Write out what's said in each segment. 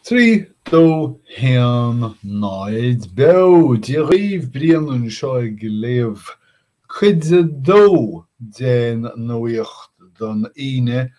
3, 2, 1, 0, Beo! Dia dhaoibh, Brian anseo ag léamh cuid a dó den nuaíocht don Aoine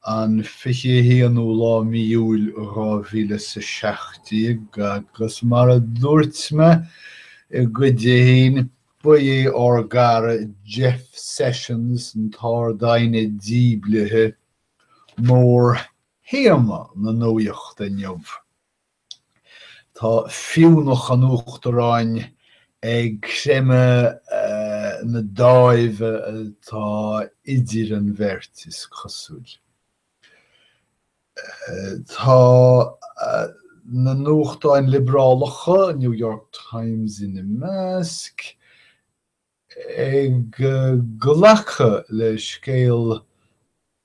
an 21ú lá mí Iúil 2017 agus mar a dúirt mé i gcuid a haon, ba é ár gcara Jeff Sessions, an tArd-Aighne díblithe, mór-théama na nuaíochta inniu. Tá fiúnach an Uachtaráin ag creimeadh na dáimhe atá idir an bheirt, is cosúil. Tá na nuachtáin liobrálacha, New York Times ina measc, ag glacadh le scéal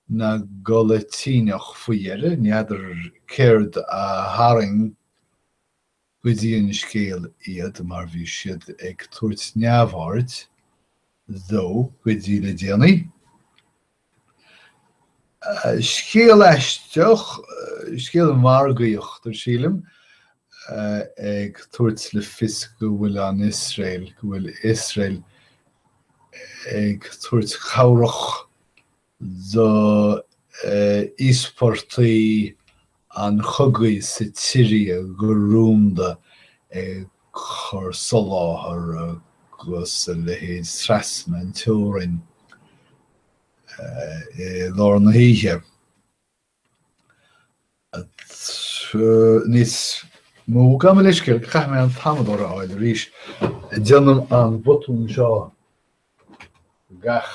na gCollaintíneach faoi dheireadh, n'fheadar céard a tharraing go dtí an scéal iad mar bhí siad ag tabhairt neamhaird dó go dtí le déanaí. Scéal aisteach, scéal margaíochta, sílim, ag tabhairt le fios go bhfuil an Iosrael, go bhfuil Iosrael ag tabhairt cabhrach do íospartaigh an chogaidh sa tSiria go rúnda ag cur soláthar agus a leithéid trasna an teorainn. i lár na hoíche. Níos mó, gabh mo leithscéal, caithfidh mé an t-amadóir a fháil arís. Déanaim an botún seo gach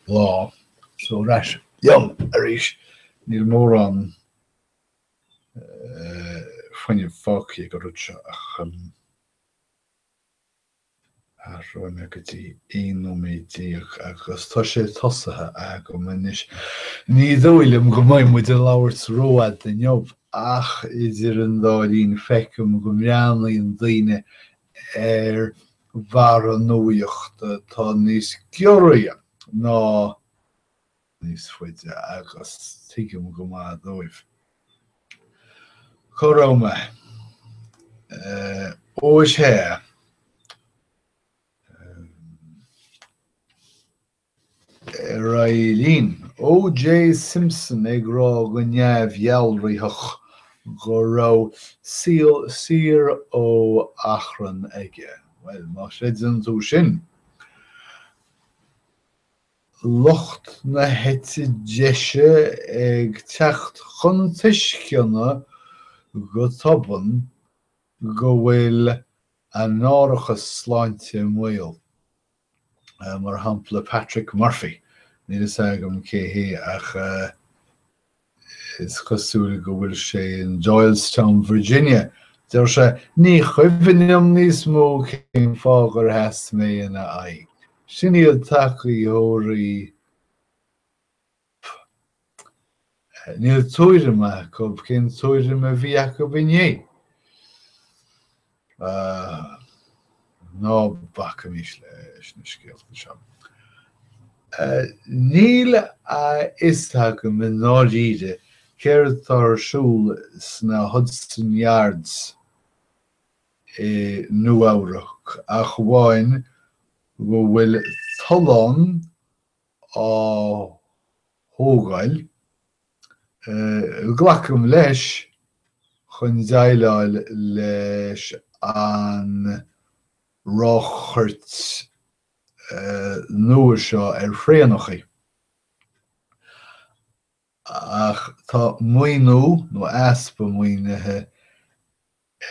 lá, so ar ais liom arís. Níl mórán fuinnimh fágtha ag an rud seo ach. Athróidh mé go dtí 11 nóiméad agus tá sé tosaithe agam anois. Ní dóigh liom go mbeidh muid ag labhairt rófhada inniu ach idir an dá linn feicim go mbreathnaíonn daoine ar bharra nuaíochta atá níos giorraithe ná níos faide agus tuigim go maith dóibh. Cá raibh mé? Ó is ea. Ar aghaidh linn. O.J. Simpson ag rá go neamhdhealraitheach go raibh saol saor ó achrann aige. Bhuel, má chreideann tú sin. Lucht na heite deise ag teacht chun tuisceana go tobann go bhfuil a n-árachas sláinte i mbaol, mar shampla Patrick Murphy, níl fhios agam cé hé ach Is cosúil go bhfuil sé in Doylestown, Virginia. Deir sé, Ní cuimhin liom níos mó cén fáth gur sheas mé ina aghaidh. Sin iad tacaitheoirí Níl tuairim acu cén tuairim a bhí acu inné. Ná bacaimis leis na scéalta seo. Níl a fhios agam i ndáiríre céard atá ar siúl sna Hudson Yards i Nua-Eabhrac ach amháin go bhfuil tollán á thógáil, glacaim leis, chun déileáil leis an ráchairt nua seo ar thraenacha. Ach tá maoiniú, nó easpa maoinithe,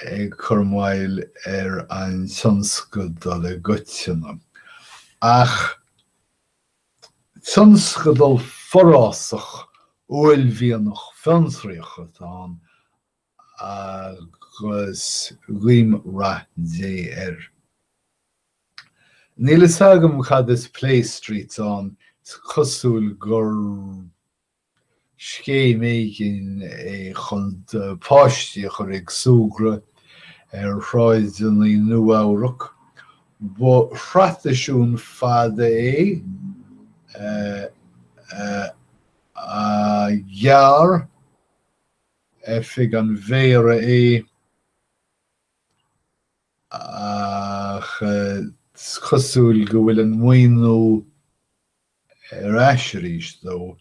ag cur moill ar an tionscadal i gcoitinne. Ach tionscadal forásach uaillmhianach fiontraíoch atá ann agus guím rath Dé air. Níl fhios agam cad is Play Streets ann, is cosúil gur scéim éigin é chun páistí a chur ag súgradh ar shráideanna Nua-Eabhrac. Ba thraidisiún fada é a ghearr. Oifig an Mhéara é ach is cosúil go bhfuil an maoiniú ar ais arís dó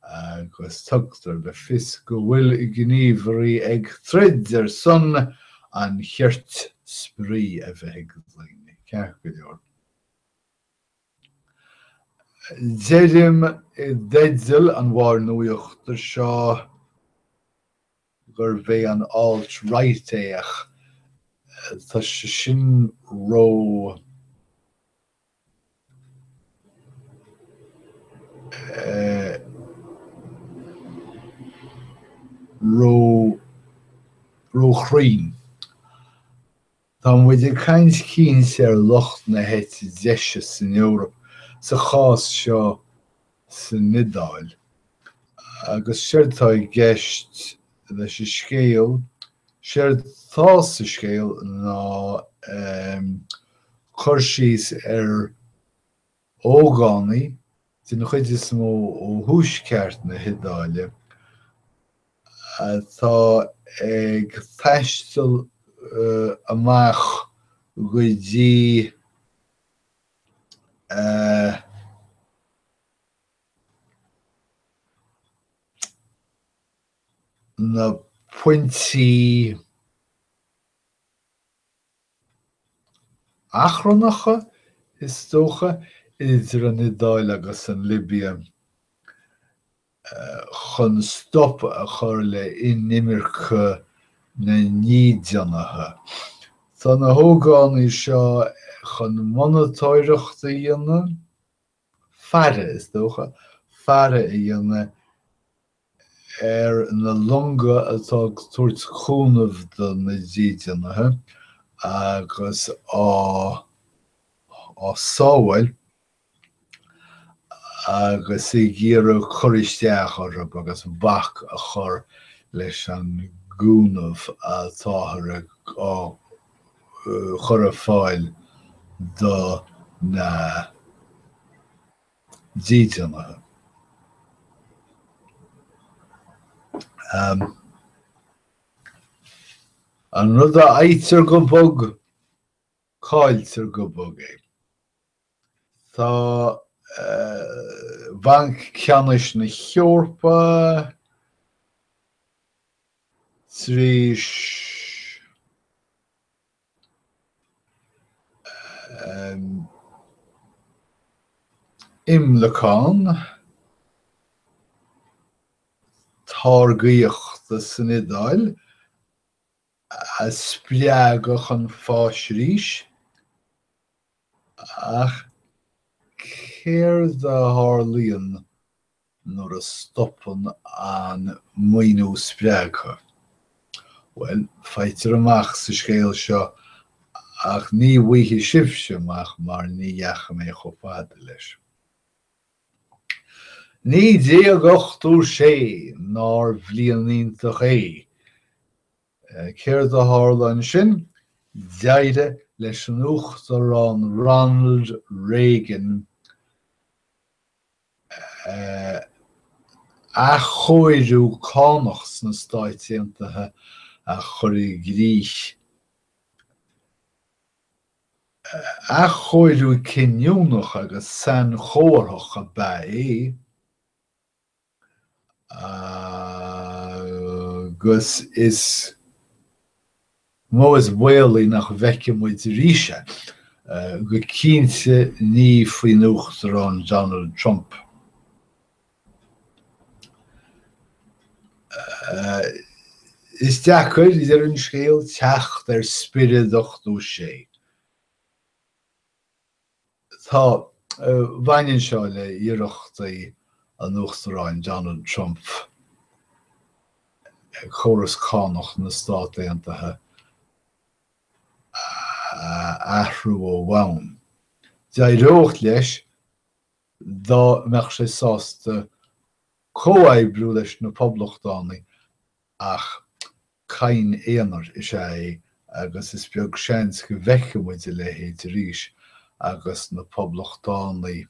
agus tugtar le fios go bhfuil gníomhairí ag troid ar son an chirt spraoi a bheith ag daoine. Ceart go leor. Deirim i dteideal an mhárnuachta seo gurb é an alt-right é ach tá sé sin ró ró róchruinn. Tá muid ag caint cinnte ar lucht na heite deise san Eoraip, sa chás seo san Iodáil. Agus séard tá i gceist leis an scéal, séard tá sa scéal ná cur síos ar ógánaigh, den chuid is mó ó thuaisceart na hIodáile, atá ag taisteal amach go dtí na pointí achrannacha, is dócha, idir an Iodáil agus an Libia chun stop a chur le inimirce na ndídeanaithe. Tá na hógánaigh seo chun monatóireacht a dhéanamh, faire, is dócha, faire a dhéanamh ar na longa atá ag tabhairt cúnamh do na dídeanaithe agus á sábháil agus ag iarraidh cur isteach orthu agus bac a chur leis an gcúnamh atáthar á chur ar fáil do na dídeanaithe. An rud a fhaightear go bog, cailltear go bog é. Tá Banc Ceannais na hEorpa tar éis Imleacán táirgíochta san Iodáil a spreagadh chun fáis arís, ach céard a tharlaíonn nuair a stopann an maoiniú spreagtha? Bhuel, faightear amach sa scéal seo ach ní bhfaighidh sibhse amach mar ní dheachaigh mé chomh fada leis. 1986, nár bhliain iontach é? Céard a tharla ansin? D'éirigh leis an Uachtarán Ronald Reagan athchóiriú cánach sna Stáit Aontaithe a chur i gcrích. Athchóiriú cinniúnach agus sainchomharthach ab ea é. Agus is mó is baolaí nach bhfeicfidh muid arís é, go cinnte ní faoin Uachtarán Donald Trump. Is deacair, a deir an scéal, teacht ar spiorad 86. Tá, baineann seo le hiarrachtaí an Uachtaráin Donald Trump córas cánach na Stát Aontaithe a athrú ó bhonn. D'éireodh leis dá mbeadh sé sásta comhoibriú leis na Poblachtánaigh ach Cadhan aonair is ea é agus is beag seans go bhfeicfidh muid a leithéid arís agus na Poblachtánaigh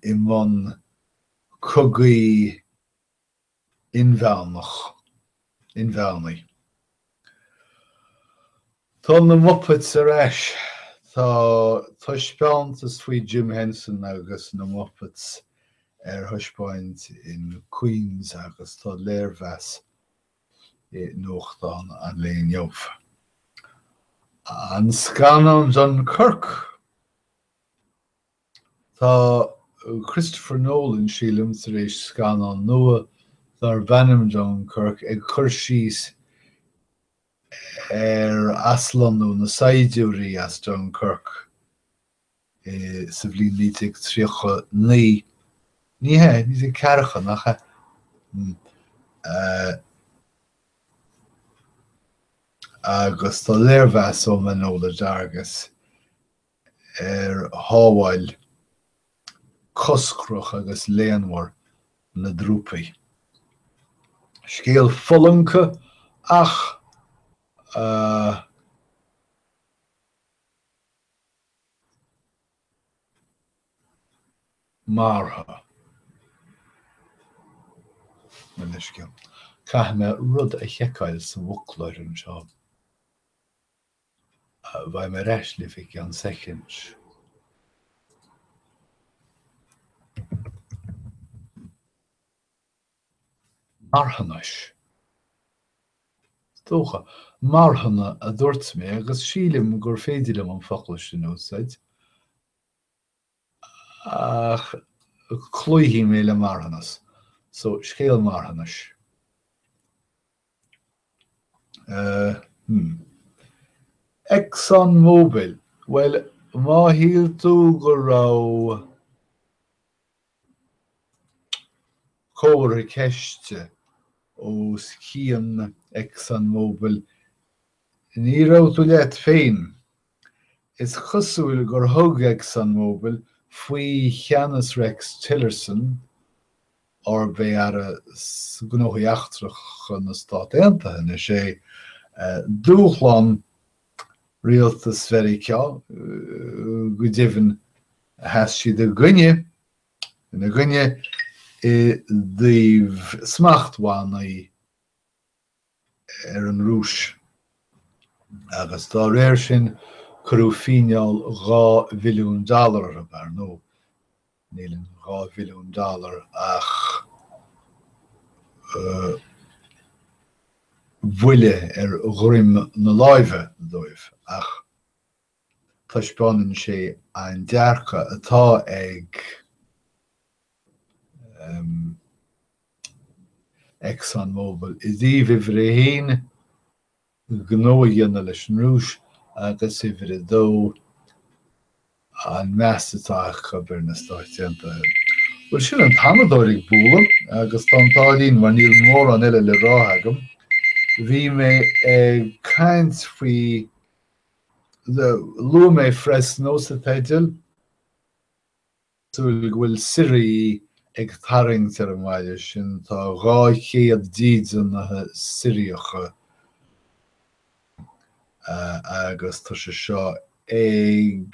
i mbun cogaí. Inmheánach, Inmheánaí. Tá na Muppets ar ais! Tá taispeántas faoi Jim Henson agus na Muppets ar thaispeáint in Queens agus tá léirmheas i nuachtán an lae inniu. An scannán Dunkirk! Tá Christopher Nolan, sílim, tar éis scannán nua darb ainm Dunkirk ag cur síos ar aslonnú na saighdiúirí as Dunkirk sa bhliain 1939, ní hea, 1940, nach ea? Agus tá léirmheas ó Manohla Dargis ar shábháil coscrach agus léanmhar na dtrúpaí. Scéal fulangtha ach martha. Mo leithscéal. Caithfidh mé rud a sheiceáil sa bhfoclóir anseo. Beidh mé ar ais libh i gceann soicind. Marthanais. Is dócha. Marthana a dúirt mé agus sílim gur féidir liom an focal sin a úsáid. Ach cloífidh mé le marthanas. So, scéal marthanais. Hmm. Exxon Mobil, bhuel, má shíl tú go raibh comhartha ceiste os cionn Exxon Mobil, ní raibh tú leat féin. Is cosúil gur thug Exxon Mobil, faoi cheannas Rex Tillerson, arb é Aire Gnóthaí Eachtracha na Stát Aontaithe anois é, dúshlán rialtas Mheiriceá, go deimhin sheas siad i gcoinne, ina gcoinne i dtaobh smachtbhannaí ar an Rúis agus dá réir sin cuireadh fíneáil 2 bhilliún dollar orthu. Ar ndóigh, níl in 2 bhilliún dollar ach buille ar dhroim na láimhe dóibh, ach taispeánann sé an dearcadh atá ag Exxon Mobil i dtaobh uimhir a haon, gnó a dhéanamh leis an Rúis, agus uimhir a dó, an meas atá acu ar na Stáit Aontaithe. Bhuel, sin an t-amadóir ag bualadh, agus tá an t-ádh linn mar níl mórán eile le rá agam. Bhí mé ag caint faoi, luaigh mé Fresno sa teideal, cosúil go bhfuil Siriaigh ag tarraingt ar an mbaile sin. Tá 200 dídeanaithe Siriacha agus tá sé seo ag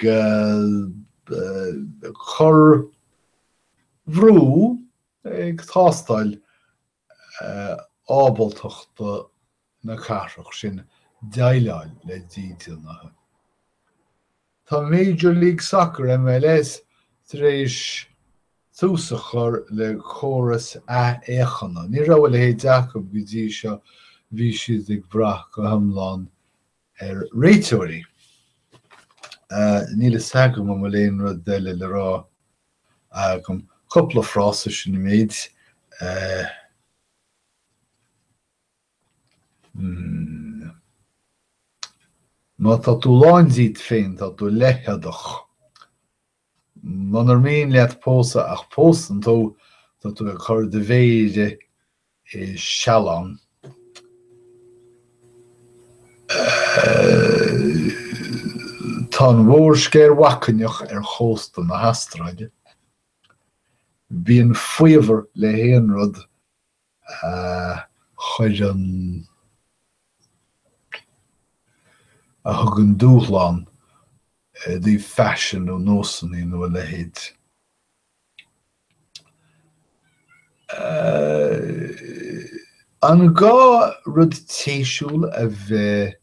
cur brú, ag tástáil ábaltachta na cathrach sin déileáil le dídeanaithe. Tá Major League Soccer, MLS, tar éis tús a chur le córas athfhéachana. Ní raibh a leithéid acu go dtí seo, bhí siad ag brath go hiomlán ar réiteoirí. Níl a fhios agam an bhfuil aon rud eile le rá agam. Cúpla frása sin an méid. Má tá tú lán díot féin, tá tú leitheadach. Munar mian leat pósadh ach pósann tú, tá tú ag cur do mhéire i sealán. Tá an mhórsceir bhacainneach ar chósta na hAstráile. Bíonn faobhar le haon rud a chuireann, a thugann dúshlán i dtaobh faisin nó nósanna nó a leithéid. An gá rud téisiúil a bheith,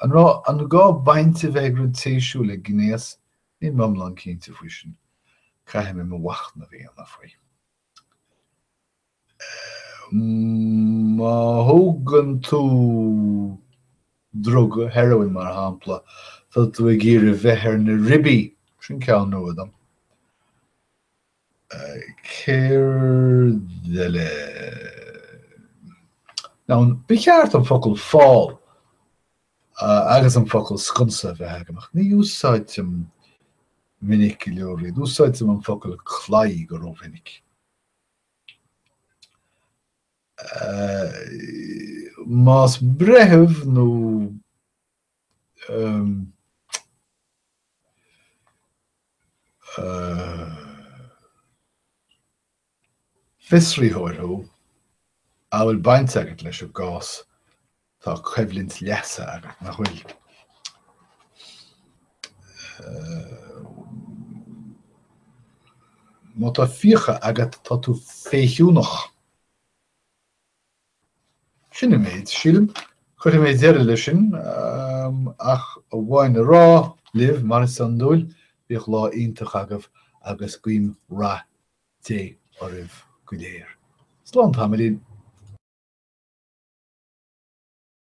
an raibh, an gá baint a bheith ag rud téisiúil le gnéas? Níl mé iomlán cinnte faoi sin. Caithfidh mé mo mhachnamh a dhéanamh faoi. Má thógann tú druga, heroin mar shampla, tá tú ag iarraidh bheith ar na ribí, sin ceann nua dom. Céard eile? Now, ba cheart an focal fál agus an focal sconsa a bheith agam, ach ní úsáidim minic go leor iad. Úsáidim an focal claí go rómhinic. Más breitheamh nó Fiosraitheoir thú a bhfuil baint agat leis an gcás, tá coimhlint leasa agat, nach bhfuil? Má tá fiacha agat, tá tú féichiúnach. Sin an méid, sílim. Cuirfidh mé deireadh leis sin, ach amháin a rá libh, mar is iondúil, bíodh lá iontach agaibh agus guím rath Dé oraibh go léir. Slán tamaillín.